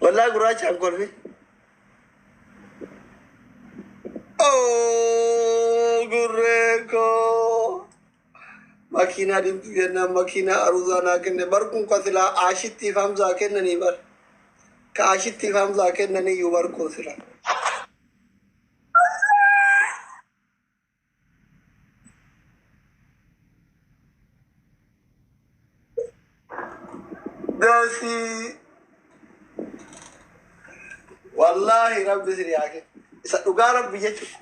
Wallaahi gurraachaan kolfi. Oh, gurree koo. Makiinaa dimtuu jennaan makiinaa aruuzaa naa kenne. Bar kun ka silaa aashittiif Hamzaa kennanii bar. Ka aashittiif Hamzaa kennanii iyyuu bar kun silaa. Dasii. Wallaahi rabbi isin haa kennu. Isa dhugaa rabbi jechuudha.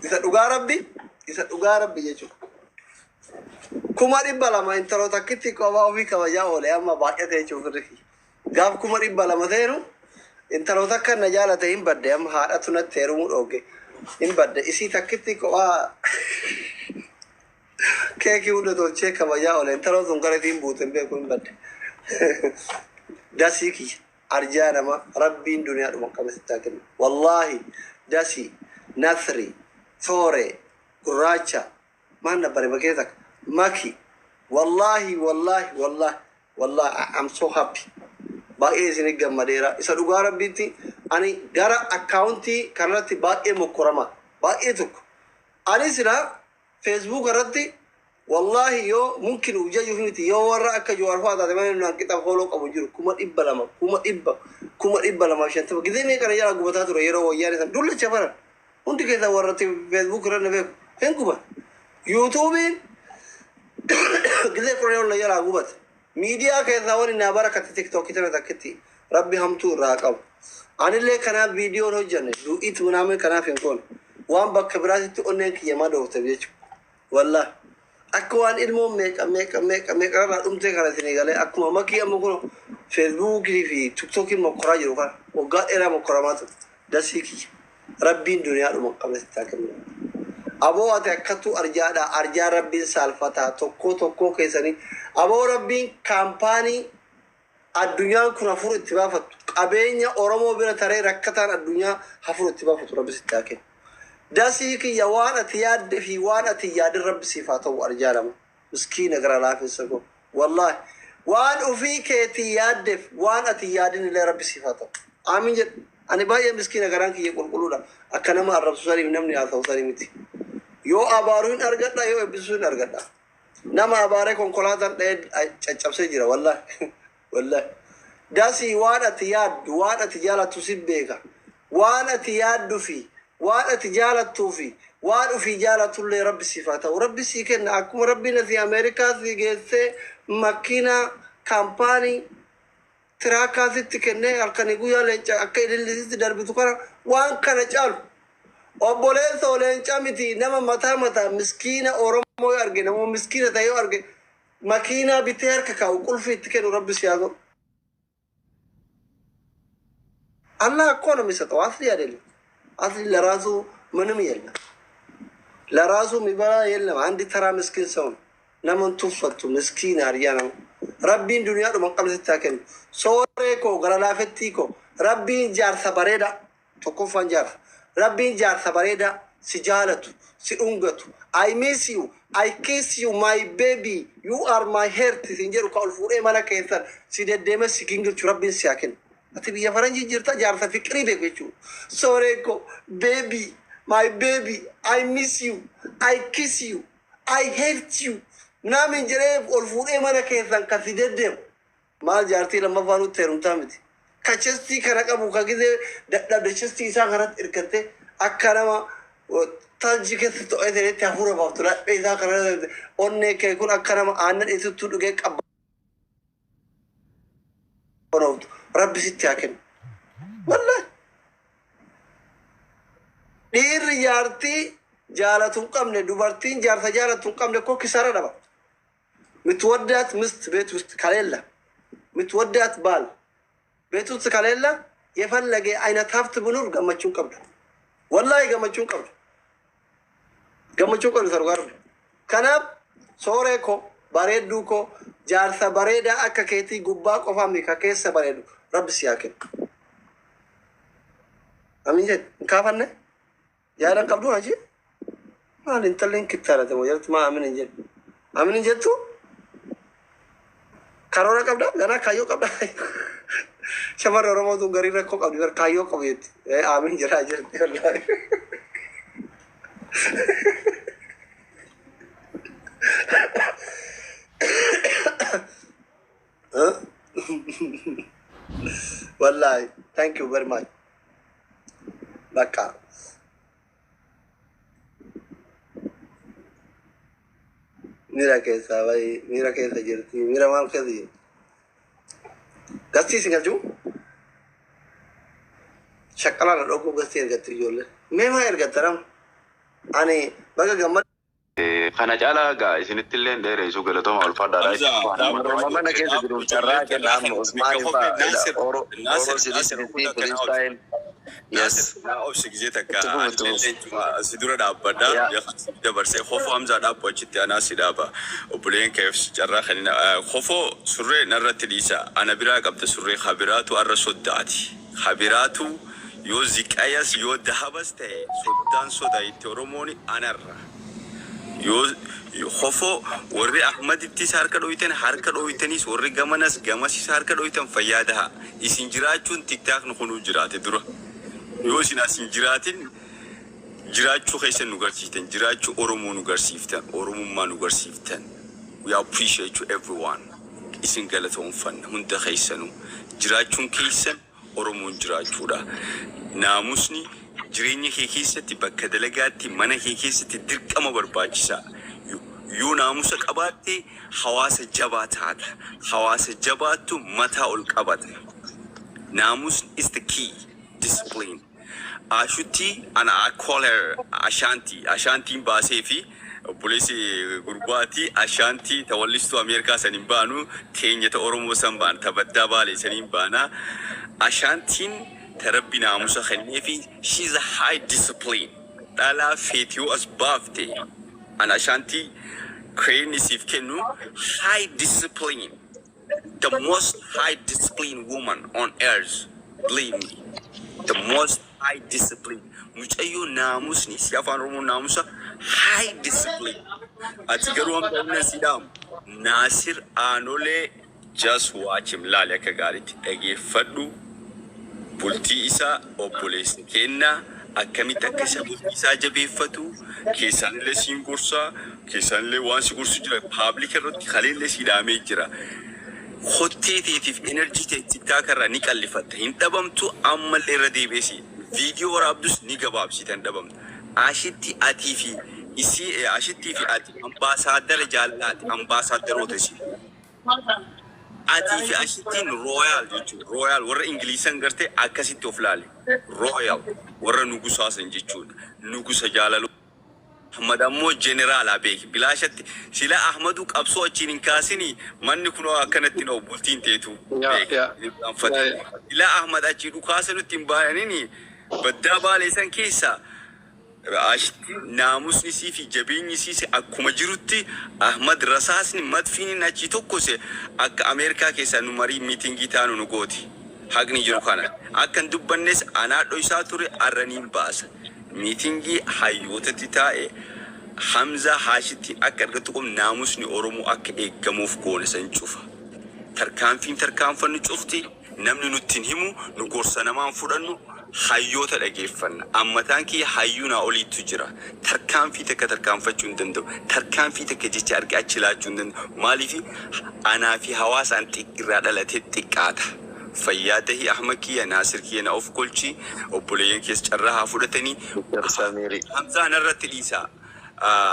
Isa dhugaa rabbi. Isa dhugaa rabbi jechuudha. 200,000 intaloo takkitti kophaa ofii kabajaa oole amma baay'ate jechuun firri kiyya. Gaaf 200,000 seenu intaloo takka na jaalate hin badde, amma haadhatu natti heerumuu dhoogge hin badde. Isii takkitti kophaa keekii hunda tolchee kabajaa oole. Intaloo sun gara isiin buute hin beeku, hin badde. Dasii kiyya, arjaa nama, rabbiin duniyaa dhuma qabe sitti haa kennu. Wallaahi Dasii, Nasri, Sooree, Gurraacha, maal nabbare bakee takka Maki, wallaahi wallaahi wallaahi wallaahi, I am so happy. Baay'ee isin gammadeera. Isa dhugaa rabbiitti ani gara akkaawuntii kanarratti baay'ee mokkorama baay'ee tokko. Ani sila Facebook irratti wallaahi yoo mumkin uf jajuuf miti, yoo warra akka Jawaar fa'aa taate malee naan qixa follow qabu jiru. 200,000, 100,000, 250,000 gizee meeqa na jalaa gubataa ture yeroo wayyaane san dullacha baran. Hundi keessaa warra Facebook irra na beeku hin guban. YouTubeiin gizee 10 ol na jalaa gubate. Miidiyaa keessaa wani naa barakate TikTokii tana takkitti. Rabbi hamtuu irraa qabu. Anillee kanaaf viidiyoon hojjanne du'iit munaamin kanaaf hin goone. Waan bakka biraatitti onneen kiyya madoofte jechuudha. Wallaahi akka waan ilmoon meeqa meeqa meeqa meeqa irraa dhumtee kana isinii galee akkuma Makii amma kun Facebookii fi TikTokiin mokkoraa jiru kana waggaa dheeraa mokkoramaa ture. Dasii kiyya, rabbiin duniyaa dhuma qabe sitti haa kennu. Aboo ati akkattuu arjaadha. Arjaa rabbiin saalfataa tokkoo tokkoo keessanii. Aboo rabbiin kaampaanii addunyaan kun hafuur itti baafattu, qabeenya Oromoo bira taree rakkataan addunyaa hafuur itti baafatu rabbi sitti haa kennu. Dasii kiyya, waan ati yaadde fi waan ati hin yaadin rabbi siif haa ta'u. Arjaa nama, miskiina, gara laafessa koo, wallaahi waan ufii keetii yaaddeef waan ati hin yaadin illee rabbi siif haa ta'u. Aamin jedhu. Ani baay'ee miskiina, garaan kiyya qulqulluudha. Akka nama arrabsu saniif namni haasa'u sanii miti. Yoo abaaru hin argadha, yoo eebbisuu hin argadha. Nama abaaree konkolaataan dha'ee caccabsee jira, wallaahi wallaahi. Dasii, waan ati yaaddu, waan ati jaalattu si beeka. Waan ati yaaddu fi waan ati jaalattuu fi waan ufii jaalattullee rabbi siif haa ta'u. Rabbi sii kenna. Akkuma rabbiin asii Ameerikaa si geessee makiinaa kaampaanii tiraakaa sitti kennee halkanii guyyaa leenca akka ilillisitti darbitu kana, waan kana caalu obboleessoo leenca miti, nama mataa mataa miskiina Oromoo yoo arge, nama miskiina ta'e yoo arge makiinaa bitee harka kaa'u, qulfii itti kennu rabbi si haa godhu. አላህ እኮ ነው የሚሰጠው። አስሊ አይደለም። አስሊ ለራሱ ምንም የለም። ለራሱ የሚበላ የለም። አንድ ተራ ምስኪን ሰው ነው። Naman tuffattu miskiina arjaa nama. Rabbiin duniyaa dhuma qabne sitti haa kennu. Sooree koo, gara laafettii koo, rabbiin jaarsa bareeda, tokkoffaan jaarsa. Rabbiin jaarsa bareeda si jaalatu, si dhungatu. I miss you, I kiss you, my baby, you are my heart sin jedhu, ka ol fuudhee mana keessan si deddeeme si gingilchu rabbiin si haa kennu. Ati biyya faranjii jirta, jaarsa fiqirii beeku jechuudha. Sooree koo, baby, my baby, I miss you, I kiss you, I hate you. Naamin jedhee ol fuudhee mana keessan kan si deddeemu. Maal jaartii lammaffaa nutti heerumtaa miti. Ka chestii kana qabu, ka gizee dadhabde chestii isaa kanatti hirkattee akka nama talji keessa to'ee ta'etti hafuura baaftu, laphee isaa kana onnee kee kun akka nama aannan itittuu dhugee qabbanooftu rabbi sitti haa kennu. Wallahi. Dhiirri jaartii jaalatu hin qabne, dubartiin jaarsa jaalatu hin qabne koo kisaara dhaba. ምትወዳት ምስት ቤት ውስጥ ከሌለ፣ ምትወዳት ባል ቤት ውስጥ ከሌለ የፈለገ አይነት ሀብት ብኑር gammachuu hin qabdu. Wallaahi gammachuu hin qabdu. Gammachuu hin qabdu sargaa rabbi. Kanaaf sooree koo, bareedduu koo, jaarsa bareedaa akka keetii gubbaa qofaa miti ka keessa bareedu rabbi si haa kennu. Amiin jedhi. Hin kaafanne? Yaadan qabdu hajii? Maal intalli hin kittaanate moo jedhtu maa amin hin jedhu? Amin hin jettu? Karoora qabda? Ganaa kaayyoo qabda? Shamarri Oromoo tun garii rakkoo qabdi bar, kaayyoo qabu jetti. Aamin jedhaa jirti wallaahi. Wallaahi, thank you very much. Bakka miira keessaa bahi, miira keessa jirti, miira maal keessa jirti? Gastii isin galchuu? Shaqqalaa na dhokuu gastii ergatti ijoollee. Mee maa ergatta nama? Ani baga gammad Kana caalaa gaa isinitti illee dheeressu, galatooma, ulfaadhaadha. Hamza, Warra mana keessa jiru carraa kenna amma Usmaan fa'aa Oro Nasir, Oro Nasir, City freestyle. Yes. Nasir, naa obsi gisee takka. Itti fufu, ani itti fufu. illee si dura dhaabbadha. Yaa. Dabarsee kofoo Hamzaa dhaabbu, achitti anaa si dhaaba. Obboleen keef carraa kan kofoo surree narratti dhiisa. Ana biraa qabda surree habiraatu arra soddaati. Habiraatu yoo ziqayas yoo dahabas ta'e soddaan soda itti Oromoon anarra. Yoo kofoo warri Ahmadittis harka dhoytan, harka dhoytanis, warri gamanas gamasis harka dhoytan, fayyaa daha. Isin jiraachuun TikTokni kunuu jiraate dura. Yoo isin as hin jiraatin, jiraachuu keessan nu garsiiftan, jiraachuu Oromoo nu garsiiftan, Oromummaa nu garsiiftan. We appreciate you everyone. Isin galatoonfanna hunda keessanuu. Jiraachuun keessan Oromoon jiraachuudha. Naamusni jireenya kee keessatti, bakka dalagaatti, mana kee keessatti dirqama barbaachisaa. Yoo naamusa qabaatte hawaasa jabaa taata. Hawaasa jabaattu mataa ol qabata. Naamusni is the key. Discipline. Ashutti ana I call her Ashanti. Ashantiin baasee fi obboleessi gurbaati Ashanti tawallistuu Ameerikaa san hin baanu, teenya ta Oromoo san baana, ta baddaa Baalee san hin baana. Ashantiin ta Rabbi naamusa kennee fi she's a high discipline. Dhalaa feetiyoo as baafte ana Ashantii crane siif kennu, high discipline. The most high discipline woman on earth. Believe me. The most high discipline. Mucayyoo naamusni si afaan Oromoo naamusa high discipline. Ati garuu amma humna si dhaamu. Naasir Aanolee, just watch him, laali akka gaariitti dhageeffadhu. Bultii isaa obboleessa kennaa akkamitti akka isa bultii isaa jabeeffatu keessaanillee siin gorsaa, keessaanillee waan si gorsu jira, public irratti kaleellee si dhaamee jira. Kottee teetiif energy tee TikTok irraa ni qallifatta, hin dhabamtu. Ammallee irra deebi'eesi viidiyoo waraabdus ni gabaabsita, hin dhabamtu. Ashitti atii fi isii, ashittii fi ati ambaasaaddara jaalalaati, ambaasaaddoroota isii. Atii fi ashittiin royal jechuudha. Royal warra Ingiliisan gartee akkasitti of laale. Royal warra nugusaa san jechuudha. Nugusa jaalaloo. Ahmad ammoo jeneraalaa beeki. Bilaashatti sila Ahmadu qabsoo achiin hin kaasini, manni kunoo akkanatti na'u bultiin teetu beeki. Irraanfate. Sila Ahmad achii dhukaasa nutti hin baanini baddaa Baalee san keessa, Ashitti naamusni isii fi jabeenyi isiis akkuma jirutti, Ahmad rasaasni madfiin inni achii tokkose akka Ameerikaa keessaa nu marii meetingii taanu nu gooti. Haqni jiru kana. Akka hin dubbannes anaa dhoysaa ture, arra niin baasa. Meetingii hayyootatti taa'e Hamzaa Haashittiin akka argattu qom naamusni Oromoo akka eeggamuuf goone san cufa. Tarkaanfiin tarkaanfannu cufti namni nutti hin himu, nu gorsa namaan fudhannu, hayyoota dhageeffanna. Ammataan kiyya hayyuu naa oliittu jira. Tarkaanfii takka tarkaanfachuu hin danda'u. Tarkaanfii takka jecha arge achi laachuu hin danda'u. Maaliif anaa fi hawaasaan irraa dhalate xiqqaata. Fayyaa tahi Ahmad kiyya, Naasir kiyya, na of kolchi, obboleeyyan keessa carraa haa fudhatanii. Dr. Samiri. Hamzaa narratti dhiisa.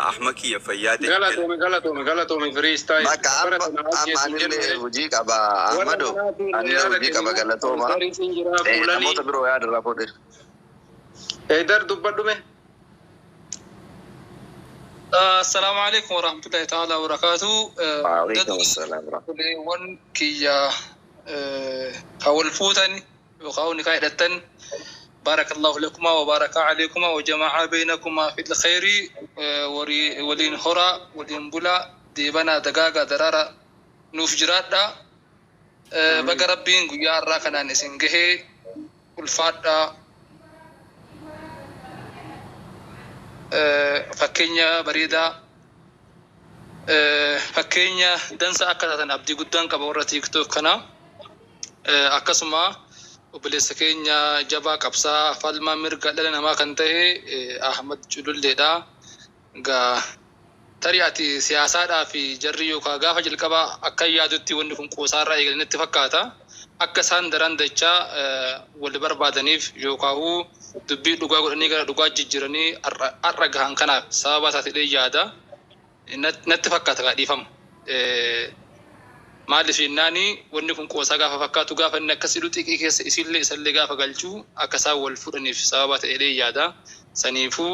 Ahmad kiyya, fayyaa tahi. Galatoomi, galatoomi, galatoomi, freestyle. Bakka Bara amma sana amma ajjeesu anillee jenne. hojii qaba. Warra Ahmado, manaatiin anillee yaada hojii qaba, kennu. galatooma. Heydariitiin jira kuulanii. Namoota biroo yaada irraa fuudhe. Heydar, dubbadhume. Assalaamu alaikum warahmatullahi ta'ala wabarakaatu. Waalaikum assalam. Obboleewwan kiyya ka wal fuutan yookaan nikaa hidhattan, baarakallahu lakumaa wa baaraka aleykumaa wa jama'a beeynakumaa fil khayri, waliin horaa, waliin bulaa, deebanaa, dagaagaa, daraara, nuuf jiraadhaa. Baga Rabbiin guyyaa har'aa kanaan isin gahee, ulfaadhaa. Fakkeenya bareedaa, fakkeenya dansa akka taatan abdii guddaan qaba warra TikTok kanaa. Akkasuma obboleessa keenya jabaa qabsaa falmaa mirga dhala namaa kan ta'e Ahmad Cululleedha. Egaa tarii ati siyaasaadhaa fi jarri yookaan gaafa jalqabaa akka yaadutti wanni kun qoosaarraa eegalanitti fakkaata. Akka isaan daran dachaa wal barbaadaniif yookaan dubbii dhugaa godhanii gara dhugaa jijjiiranii har'a gahan kanaaf sababa isaatiilee yaada. Natti fakkaata kaa dhiifama. Maaliif jennaani wanni kun qoosaa gaafa fakkaatu gaafa inni akkas jedhu xiqqii keessa isillee isallee gaafa galchuu akka isaan wal fuudhaniif sababa ta'ellee yaada. Saniifuu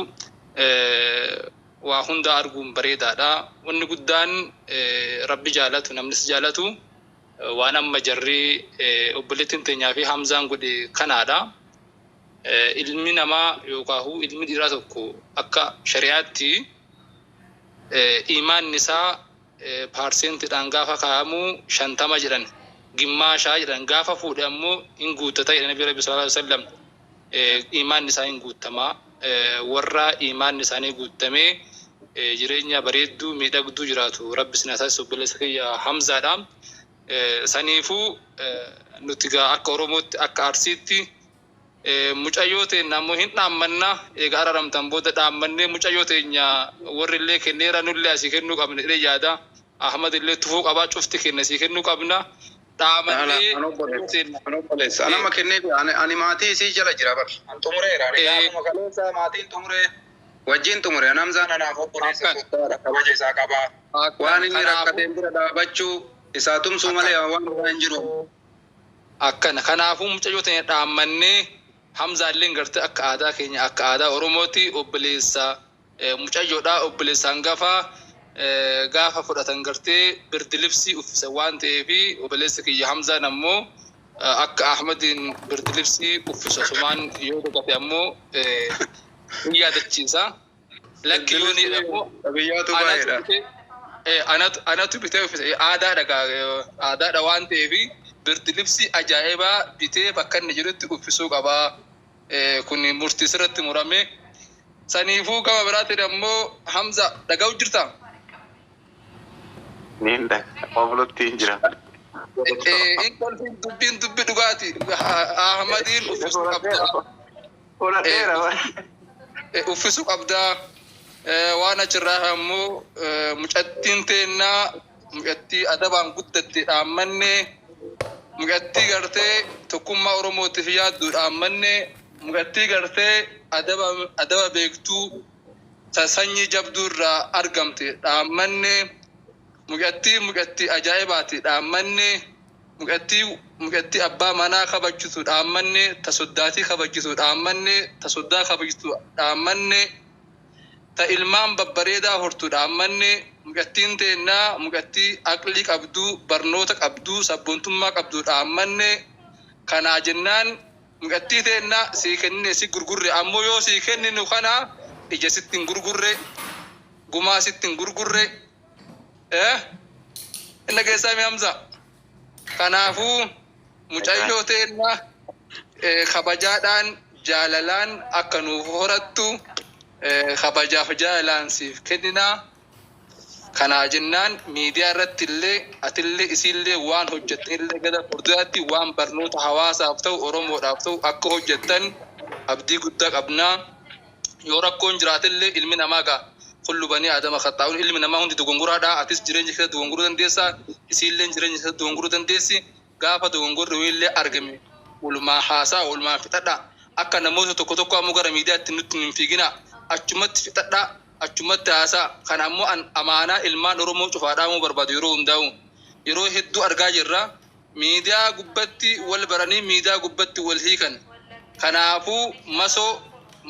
waa hunda arguun bareedaadha. Wanni guddaan Rabbi jaalatu namnis jaalatu waan amma jarri obboleettiin teenyaa fi Hamzaan godhe kanaadha. Ilmi namaa yookaan ilmi dhiiraa tokko akka shari'aatti imaanni isaa paarseentiidhaan gaafa kaa'amu 50 jedhan gimmaashaa jedhan gaafa fuudhe ammoo hin guuttata jedhan Nabi Rabbi sallallahu alaihi wasallam imaanni isaa hin guuttamaa warra imaanni isaanii guuttamee jireenya bareedduu miidhagduu jiraatu Rabbi isin haa taasisu obboleessa kiyya Hamzaadha. Saniifuu nuti gaa akka Oromootti akka Arsiitti mucayyoo teenya ammoo hin dhaammanna egaa araramtan booda dhaammannee mucayyoo teenya warri illee kenneera nullee asii kennuu qabna jedhee yaada. Ahmad illee tufuu qabaa cufti kenna asii kennuu qabna. Dhaamannee An obboleessa. An amma kennee ani maatii isii jala jira bar. An xumureera. Ani gaafuma kaleessa maatiin xumuree wajjin xumure. An Hamzaan anaaf obboleessa soddaadha kabaja isaa qabaa. Waan inni rakkateen bira dhaabachuu isaa tumsuu malee waan biraa hin jiru. Akkana kanaafuu mucayyoo teenya dhaammannee Hamzaalleen gartee akka aadaa keenya akka aadaa Oromootti obboleessa mucayyoodha obboleessa hangafaa gaafa fudhatan gartee birdilibsii uffisa waan ta'eef obboleessa kiyya Hamzaan ammoo akka Ahmadiin birdilibsii uffisa sumaan yoo dhugate ammoo hin yaadachiisa. Lakki yoo ni ammoo Biyyaatu baay'eedha. Anatu bitee uffisa aadaadha aadaadha waan ta'eef birdilibsii ajaa'ibaa bitee bakka inni jirutti uffisuu qabaa. Kun murtii sirratti murame. Saniifuu gama biraatiin ammoo Hamza dhaga'u jirta? Niin dhaga. Hin jira. Inni dubbiin dubbi dhugaati. Ahmadiin uffisuu qabdaa. Uffisuu qabdaa. Waan achirraa ammoo mucattiin teennaa mucattii adabaan guddatte dhaammannee mucattii gartee tokkummaa Oromootiif yaaddu dhaammannee mucattii gartee adaba beektuu sanyii jabduu irraa argamte dhaammannee mucattii ajaa'ibaati dhaammannee mucattii abbaa manaa kabachisu dhaammannee ta soddaatii kabachisu dhaammannee ta soddaa kabachisu dhaammannee ta ilmaan babbareedaa hortu dhaammannee mucattiin teennaa mucattii aqlii qabduu barnoota qabduu sabboontummaa qabduu dhaammannee kanaa jennaan mucattii teennaa sii kennine si gurgurre ammoo yoo sii kenninu kana ija sitti hin gurgurre gumaa sitti hin gurgurre inna keessaa mi Hamza kanaafuu mucayyoo teennaa kabajaadhaan jaalalaan akka nuuf horattu kabajaaf jaalalaan siif kenninaa. Kanaa jennaan miidiyaa irratti illee atillee isiillee waan hojjettan illee gara fuulduraatti waan barnoota hawaasaaf ta'u Oromoodhaaf ta'u akka hojjettan abdii guddaa qabnaa. Yoo rakkoon jiraatillee ilmi namaa gaa kullu banii aadama khaxaa'uun ilmi namaa hundi dogongoraadha. Atis jireenya keessa dogongoruu dandeessa. Isiillee jireenya keessa dogongoruu dandeessi. Gaafa dogongorri wayiillee argame walumaa haasaa walumaa fixadha. Akka namoota tokko tokko ammoo gara miidiyaatti nutti hin fiigina. Achumatti fixadha. Achumatti haasaa. Kana ammoo amaanaa ilmaan Oromoo cufaadhaamuu barbaadu yeroo hundaa'u. Yeroo hedduu argaa jirra. Miidiyaa gubbatti wal baranii miidiyaa gubbatti wal hiikan. Kanaafuu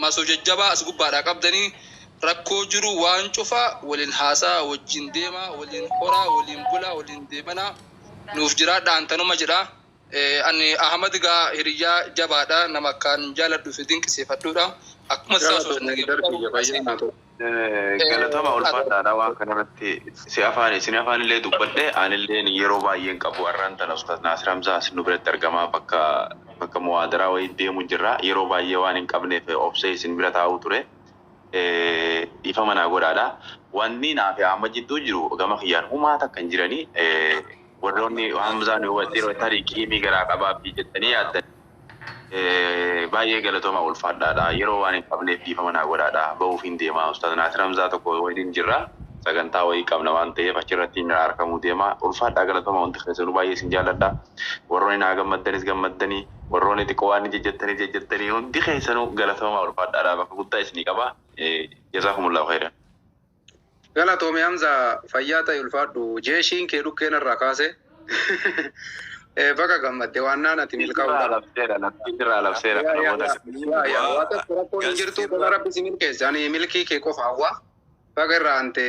masoo jajjabaa as gubbaadhaa qabdanii rakkoo jiru waan cufa waliin haasaa wajjin deemaa waliin horaa waliin bulaa waliin deemanaa nuuf jiraadha antanuma jedha. Ani Ahmad gaa hiriyyaa jabaadha nama akkaan jaaladhu fi dinqisiifadhuudha. Akkuma isaa osoo Galatama ulfaataadha waan kanarratti si afaan isin afaan illee dubbadhe anillee yeroo baay'een qabu har'aan tana Ustaaz Naasir Hamzaa as nu biratti argamaa bakka bakka muwaadaraa wayii deemu jirra yeroo baay'ee waan hin qabneef obsee isin bira taa'uu ture dhiifama naa godhaadha. Wanni naa fi amma jidduu jiru gama kiyyaan humaa takka hin jiranii Warroonni Hamzaan yoo tarii qiimii garaa qabaa fi jettanii yaaddan baay'ee galatooma ulfaadhaadha. Yeroo waan hin qabneef dhiifama naa godhaadha. Bahuuf hin deema. Ustaaz Naasir Hamzaa tokko waliin jirra. Sagantaa wayii qabna waan ta'eef achirratti hin argamuu deema. Ulfaadhaa galatooma wanti keessanuu baay'ee isin jaalladha. Warroonni naa gammaddanis gammaddanii, warroonni xiqqoo waan jejjettanii jejjettanii hundi keessanuu galatooma ulfaadhaadha. Bakka guddaa isinii qaba. Jazaakumullahu khairan. Galatoome Hamza, fayyaa ta'e, ulfaadhu. Jeeshiin kee dhukkeen irraa kaase. Baga gammadde waan naan ati milkaa'uudha. Labseera, labseera, labseera. Waa tokko rakkoon hin jirtu, baga Rabbi si milkeesse. Ani milkii kee qofa hawwa. Baga irraa ante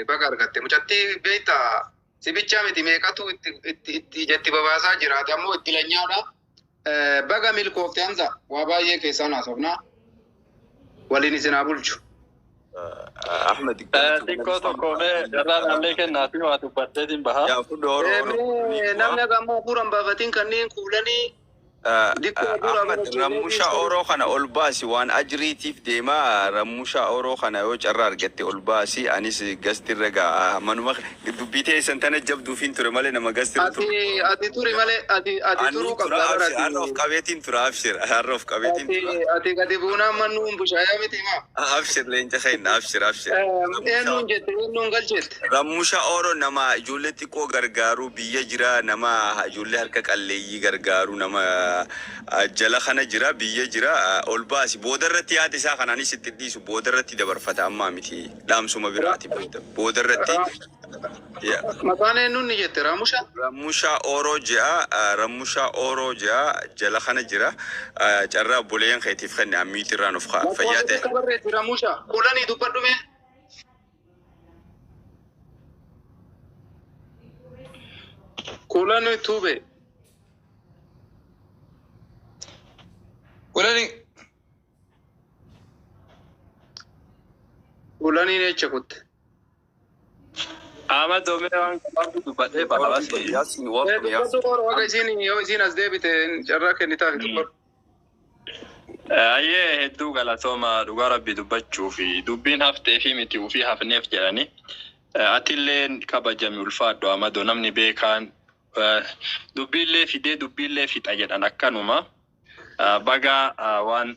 baga argatte. Mucattii beektaa si bichaa miti, meeqatu itti itti itti jetti babaasaa jiraate ammoo itti lanyaadha. Baga milkoofte Hamza, waa baay'ee keessaan haasofnaa. Waliin isin haa bulchu. Ahmed. Xiqqoo tokko mee irraa naannee kennaa fi waa dubbadheetiin baha. Yaa fudhu oro oro. Namni akka ammoo hafuuraan baafatiin kanneen kuulanii Ahmad, Rammusha Oroo kana ol baasi, waan ajriitiif deema. Rammusha Oroo kana yoo carraa argatte ol baasi. Anis gastirra gaa manuma dubbii teessan tana jabduufiin ture malee nama gastirra ture. Ati turi malee ati Ani turuu tura qabda bara. Abshir, har'a of qabeetiin tura, abshir, har'a of qabeetiin tura. Ati gadi buunaan mannuun bushaayaa miti maa. Abshir leenca keenya, abshir, abshir. Eenyuun jette, eenyuun galchette? Rammusha Oro nama ijoollee xiqqoo gargaaru biyya jira, nama ijoollee harka qalleeyyii gargaaru, nama jala kana jira, biyya jira. Ol baasi, boodarratti yaada isaa kanaanis itti dhiisu, boodarratti dabarfata, ammaa miti, dhaamsuma biraati boodarratti. Maqaan eenyuun ni jette, Raamusha? Rammusha Oro je'a, Rammusha Oro je'a, jala kana jira. Carraa obboleeyyan keetiif kenne ammiitti irraan of fayyaa ta'e. Lakkoofsa barreessi Raamusha. Kuulanii dubbadhu mee. Kuulanii tuube. Kuulanii. Kuulaniin echa kutte? Ahmad, doomee waan qabaatu dubbadhee baha basi. Yaasin, welcome Yaasin. Dubbadhu qoora, waqa isiin yoo isiin as deebite carraa kennitaaf, dubbadhu. Ayyee, hedduu galatooma. Dhugaa Rabbi dubbachuu fi dubbiin haftee fi miti ufii hafneef jedhani. Atilleen kabajami, ulfaadhu Amadoo, namni beekaan dubbiillee fidee dubbiillee fixa jedhan akkanuma. Baga waan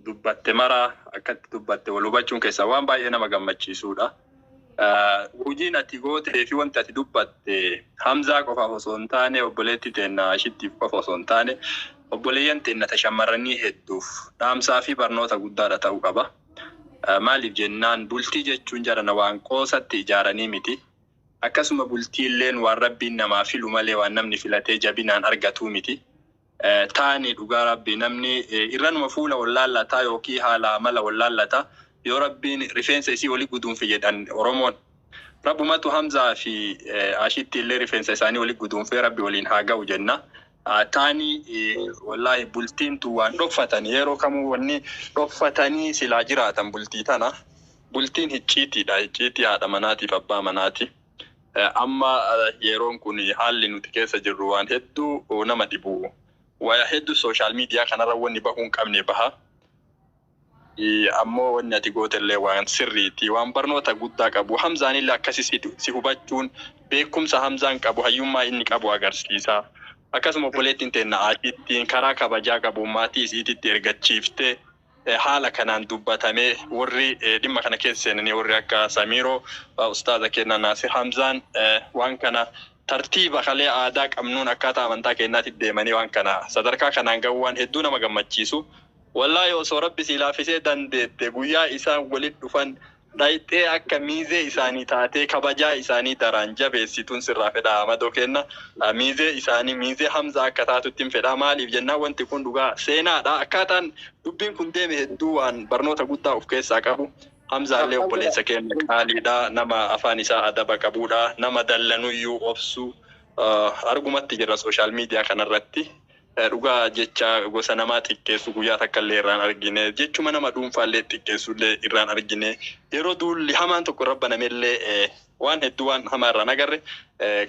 dubbatte mara akkatti dubbatte wal hubachuun keessaa waan baay'ee nama gammachiisudha. Hojiin ati gootee fi wanti ati dubbatte Hamzaa qofaaf osoo hin taane, obboleettii teenna Ashittiif qofa osoo hin taane, obboleeyyan teenna ta shamarranii hedduuf dhaamsaa fi barnoota guddaadha ta'uu qaba. Maaliif jennaan, bultii jechuun jarana waan qoosatti ijaaranii miti. Akkasuma bultiilleen waan Rabbiin namaa filu malee waan namni filatee jabinaan argatuu miti. Taani dhugaa Rabbi namni irranuma fuula wallaallataa yookiin haala amala wallaallataa yoo Rabbiin rifeensa isii walii guduunfe jedhan Oromoon. Rabbumatu Hamzaa fi Ashitti illee rifeensa isaanii walii guduunfee Rabbi waliin haa ga'u jenna. Taani wallaahi bultiin tun waan dhokfatan, yeroo kamuu wanni dhokfatanii silaa jiraatan bultii tana. Bultiin hicciitiidha. Hicciitii haadha manaatiif abbaa manaati. Amma yeroon kun haalli nuti keessa jirru waan hedduu nama dhibu. Waa hedduu social media kanarra wanni bahuu hin qabne baha. Ammoo wanni ati gootellee waan sirriiti. Waan barnoota guddaa qabu. Hamzaan illee akkasi si hubachuun beekumsa Hamzaan qabu, hayyummaa inni qabu agarsiisa. Akkasuma obboleettiin teenna Ashittiin karaa kabajaa qabu maatii isiititti ergachiiftee haala kanaan dubbatamee warri dhimma kana keessa seenanii, warri akka Samiiroo, ustaaza keenya Naasir Hamzaan, waan kana tartiiba kalee aadaa qabnuun akkaataa amantaa keenyaatti deemanii waan kana sadarkaa kanaan ga'uu waan hedduu nama gammachiisu. Wallaahi osoo Rabbi si laafisee dandeette guyyaa isaan walitti dhufan dhayxee akka miizee isaanii taatee kabajaa isaanii daraan jabeessituun sirraa fedha, Amadoo kenna. Miizee isaanii, miizee Hamzaa akka taatutti hin fedha. Maaliif jennaan, wanti kun dhugaa seenaadha. Akkaataan dubbiin kun deeme hedduu waan barnoota guddaa of keessaa qabu. Hamzaallee obboleessa keenya qaaliidha. Nama afaan isaa adaba qabudha. Nama dallanuyyuu obsu. Argumatti jira social media kanarratti. Dhugaa jecha gosa namaa xiqqeessu guyyaa takka illee irraan argine, jechuma nama dhuunfaallee xiqqeessu illee irraan argine, yeroo duulli hamaan tokko irra banamellee waan hedduu waan hamaa irraan agarre.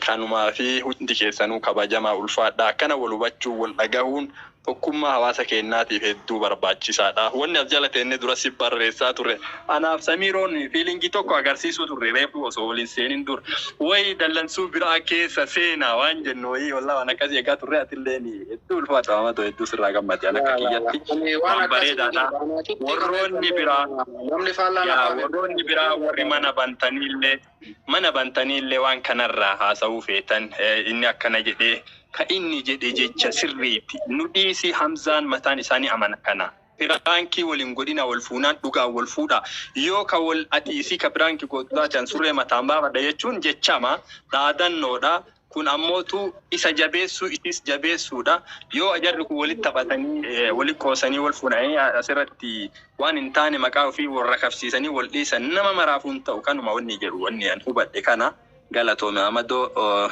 Kanumaa fi hundi keessanuu kabajamaa, ulfaadha. Akkana wal hubachuu, wal dhagahuun. Tokkummaa hawaasa keenyaatiif hedduu barbaachisaadha. Wanni as jala teennee dura si barreessaa turre. Anaaf Samiiroon feelingii tokko agarsiisuu turre reefu osoo waliin seenin dur. Wayi dallansuu biraa keessa seenaa waan jennu wayii wallaa waan akkasii eegaa turre atillee hedduu ulfaata Amadoo hedduu sirraa gammade an akka kiyyatti waan bareedaadha. Warroonni biraa Namni faallaa yaa lafaa warroonni biraa warri mana bantaniillee waan kanarraa haasa'uu feetan inni akkana jedhee ka inni jedhe jecha sirriiti nu dhiisi. Hamzaan mataan isaanii amana kana prankii waliin godhina, wal fuunaan dhugaan wal fuudha. Yoo ka wal ati isii ka prankii gootu taatan surree mataan baafadha jechuun jechama dhaadannoodha. Kun ammootu isa jabeessuu isis jabeessuudha. Yoo ajarri kun walitti taphatanii walitti qoosanii wal fuudhanii asirratti waan hin taane maqaa ofii warra kabsiisanii wal dhiisan nama maraafuu hin ta'u. Kanuma wanni jedhu wanni an hubadhe kana. Galatoome Amadoo,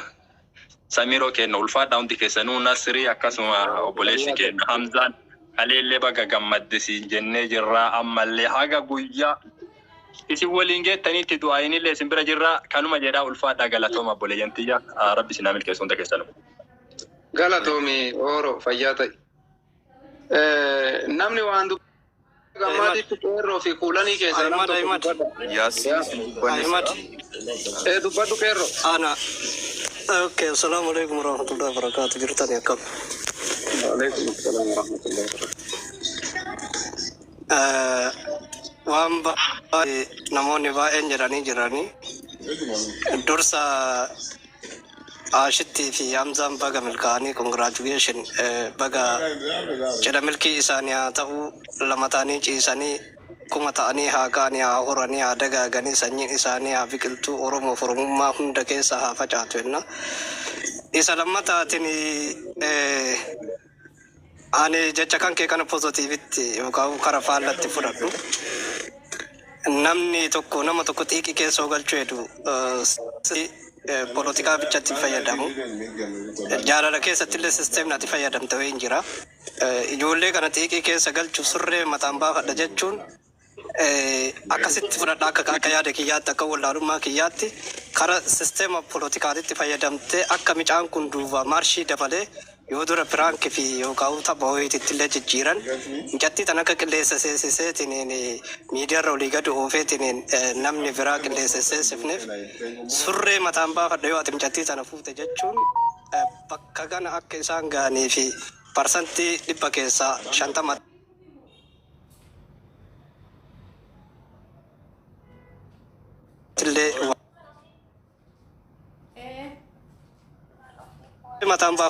Samiroo kenna ulfaadha. Hundi keessanuu, Nasrii akkasuma obboleessi kenna Hamzaan kaleellee baga gammadde siin jennee jirraa. Ammallee haga guyyaa isin waliin geettanitti du'aayinillee isin bira jirraa. Kanuma jedhaa, ulfaadha, galatooma obboleeyyan tiyya. Rabbi isin haa milkeessu hunda keessanuu. Galatoomi Ooro, fayyaa ta'i. Namni waan gammaatitti qeerroo fi kuulanii keessaa nam Ahmad, tokko Ahmad. dubbadha. Yaasiin isin dubbanne. Ahmad. Dubbadhu qeerroo. Ana. Okay, assalamu alaikum warahmatullahi wabarakatuh. Jirtani akkam? Waalaikum assalam warahmatullahi wabarakatuh. Waan baay'ee namoonni baay'een jedhanii jiranii. Dursa Aashittii fi Hamzaan baga milkaa'anii, congratulation, baga cidha milkii isaanii haa ta'u. Lama ta'anii ciisanii 1000 ta'anii haa ka'anii, haa horanii, haa dagaaganii, sanyiin isaanii haa biqiltuu, Oromoof Oromummaa hunda keessa haa facaatu jenna. Isa lammataatiin ani jecha kan kee kana positiveitti yookaan kara faallatti fudhadhu. Namni tokko nama tokko xiiqii keessa galchuu hedu polotikaa bichatti fayyadamu. Jaalala keessatti illee systemni ati fayyadamte wayiin jira. Ijoollee kana xiiqii keessa galchuuf surree mataan baafadha jechuun akkasitti fudhadha. Akka yaada kiyyaatti, akka wallaalummaa kiyyaatti, kara systema polotikaatitti fayyadamtee akka micaan kun duuba maarshii dabalee yoo dura prank fi yookaan tapha wayiititti illee jijjiiran mucattii tan akka qilleessa seesiseetiin miidiyaarra olii gadi oofeetiin namni biraa qilleessa seesifneef surree mataan baafadha yoo ati mucattii tana fuute jechuun bakka kana akka isaan ga'anii fi 100% keessaa 50 illee mataan baafadha.